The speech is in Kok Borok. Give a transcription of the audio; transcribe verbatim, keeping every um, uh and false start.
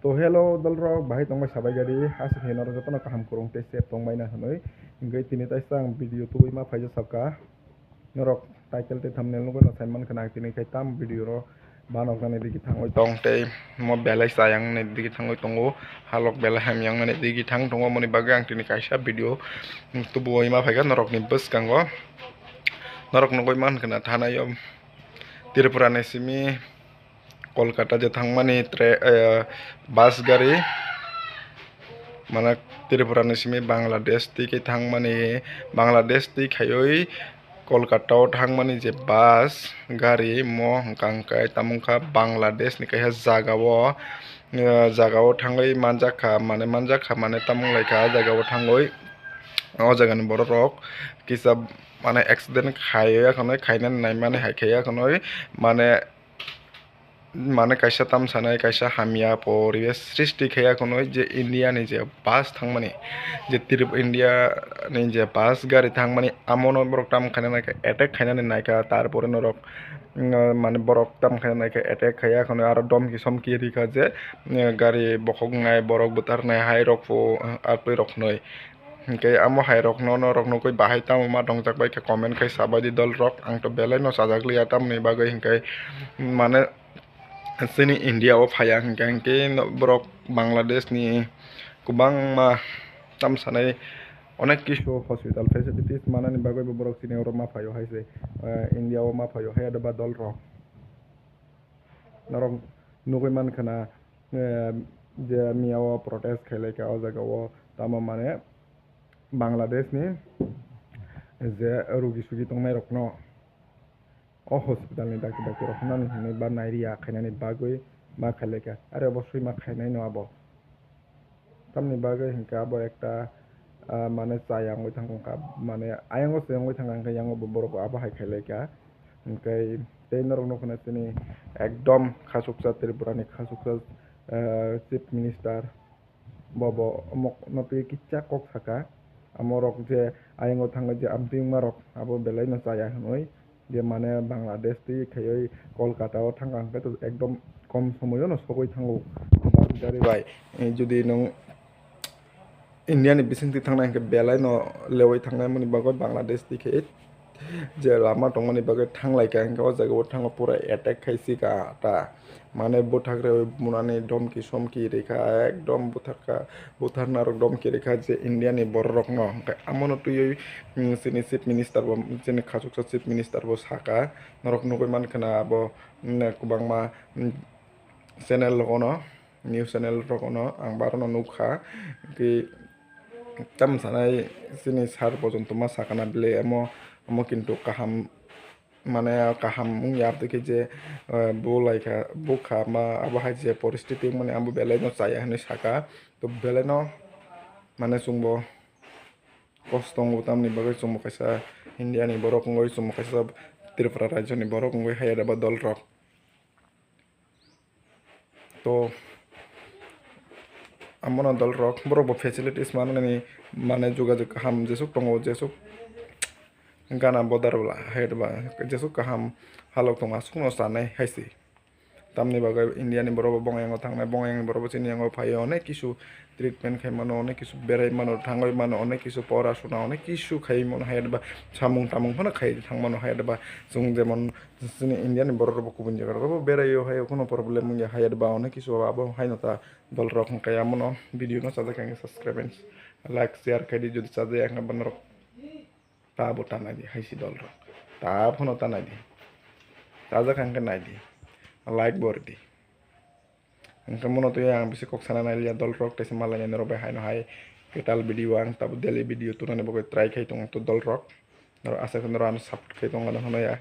To hello dolrok, bahai tongbai sabai gari, aswk hai norok jotono kaham kwrwng tei safe tongbai na hwnwi. Hwnkhe tini taisa ang video tubui ma phaijak sabkha. Norok title tei thumbnail nugwi no sai mankha na, ang tini khai tam video ro banoknani digi thangwi tong tei mo belai chayang ni digi thangwi tongo, halok belai hamyang nani digi thang tongo, moni bagwi ang tini kaisa video tubui ma phaikha norokni bwskango. Norok nugwi mankha na thanaio Tripura ni simi Kolkata je thangmani tre-, eh, bus gari, mane Tripura ni simi Bangladesh twi khe thangmani, Bangladesh twi khaiwi Kolkata o thangmani je bus gari, mo hwnkha hwnkhe tamo wngkha Bangladesh ni kaisa jaga o, eh, jaga o thangwi manjakha, mane manjakha, mane tamo wnglaikha, ah jaga o thangwi, o jaga ni borok rok kisa mane accident khaiwi ya khwnwi, khainani naimani hai khaiya khwnwi, mane mane kaisa tam sanai, kaisa hamya poribesh srishti khaiya khwnwi, je India ni je bus thangmani, je Trip-, India ni je bus gari thangmani, amono borok tam khaina naikha, attack khainani naikha, tarpore norok, mm, mane borok tam khaina naikha, attack khaiya khwnwi, aro domki somki rikha je, mm, gari bokhok nai, borok bwtharnai, hai rok pho, ah, artwi rok hwnwi. Hinkhe amo hai rokno norok nugwi bahai tamo ma dongjak bai kha comment khai sabai di dolrok, ang to belai no chajak liya tamoni bagwi hinkhe mane chini India o phaiya hinkhe, hinkhe no borok Bangladesh ni kwbangma tam sanai onek kisu hospital facilities manani bagwi bo borok chini oro ma phaio hai se, eh, India o ma phaio hai ado ba dolrok. Norok nugwi mankha na, eh, je miya o protest khailaikha o jaga o, tamo mane Bangladesh ni je rugi sugi tongnai rokno o hospital ni dakti dakti rok hwnani hinwi ba nairiya khainani bagwi ma khailaikha, are oboswi ma khainai no abo. Tamni bagwi hinkhe abo ekta, ah, mane chaya wngwi thangkha, mane ayang o chaya wngwi thangkha, hinkhe yang o bo borok abo hai khailaikha. Hinkhe tei norok nukha na chini ekdom khachuksa Tripura ni khachuksa, ah, chief minister, bo bo omo no twi kisa kok saka, amo rok je ayang o thangwi je amtwi wngma rok abo belai no chaya hinwi. Je mane Bangladesh twi khaiwi Kolkata o thangkha, hwnkhe to ekdom kom somoyo no sogwi thango bus gari bai. Eh, jodi nwng India ni bisingtwi thangnai hwnkhe belai no lewi thangnai, moni bagwi Bangladesh twi khe je lama tongmani bagwi thanglaikha, hwnkhe o jaga o thango pura attack khai sika ta. Mane bwthak rwi bunani domki somki rikha, ekdom bwtharkha, bwtharna rok domki rikha je India ni borok rokno. Hwnkhe amono twiwi, mm, chini chief minister bo, chini khachuksa chief minister bo saka, norok nugwi mankha na abo, mm, kwbangma, mm, channel rogono, news channel rogono ang barono nukha. Hwnkhe tamo sanai chini sir pojonto ma sakana bile amo, amo kintu kaham mane kaham wngya aboni khe je, eh, bo laikha, bukha ma abo hai je poristiti wngmani abo belai no chaya hinwi saka. To belai no mane chwngbo kosto wngo, tamni bagwi chwngbo kaisa India ni borok wngwi, chwngbo kaisa Tripura rajyo ni borok wngwi hai eba dol rok. To amono dol rok borok bo facilities manani mane jogajog kaham jesuk tongo, jesuk gana border wla hai ba jesuk kaham halok tongo, aswkno chanai hai se. Tamni bagwi India ni borok bo bongyango thangnai, bongyango borok bo chini yango phaio, onek kisu treatment khai mano, onek kisu berai mano, thangwi mano, onek kisu pora suna, onek kisu khai mano hai ba samung tamung phano khai thang mano hai ba. Chwng jemon chini India ni borok rok bo kubun jaga rok bo berai o hai, kheno problem wngya hai ba, onek kisu abo haino ta dol rok hwnkhe amono video no chajak khe subscribe and like share khai di, jodi chajak ya hwnkhe bono rok. Ta bo ta nai di, hai si dol rok. Ta phano ta nai di. Chajak kha hwnkhe nai di. Like bo ri di. Hwnkhe mono twi ang bisi kok sana nai liya dol rok, tei se malai nai norok bai haino hai kwtal video ang tabo daily video tunani bagwi try khai tongo to dol rok. Norok asai khe norok ano support khai tongo ano hwnwi ya.